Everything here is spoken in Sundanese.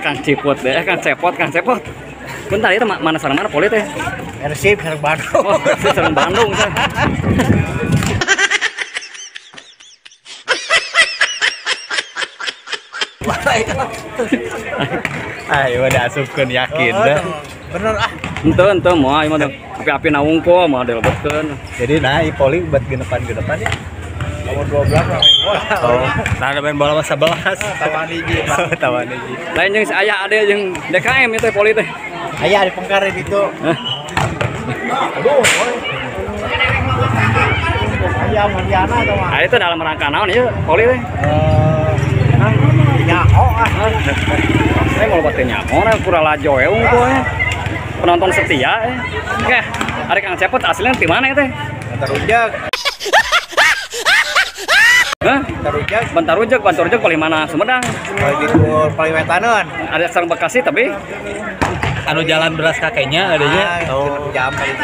Kang Ciput deh, Kang Cepot, Kang Cepot. Bentar itu mana sareng mana poli teh? Persib sareng Bandung. Oh, Persib sareng Bandung. Ayo udah asupkeun yakin dah. Bener ah. Henteu moal ieu mah api-api na wungkul moal dilebetkeun. Jadi nah i poli buat genepan-genepan ya. Nomor 12 main bola. Oh, nah main bola mah 11. Tawan hiji. Tawan hiji. Lain jeung si aya ade jeung DKM itu poli teh. Aya di pengkar itu. Aduh. Aya Mariana atau mah. Ah itu dalam rangka naon ieu poli teh? Nyaho ah. Saya mau lebat nyaho na kurang lajo we unggul. Penonton setia. Oke, ari Kang Cepot aslinya di mana teh? Bantarujeg. Hah? Bantarujeg. Bantarujeg, Bantarujeg paling mana? Sumedang. Paling di paling wetaneun. Ada sareng Bekasi tapi anu jalan beras kakeknya adanya. Oh, jam paling.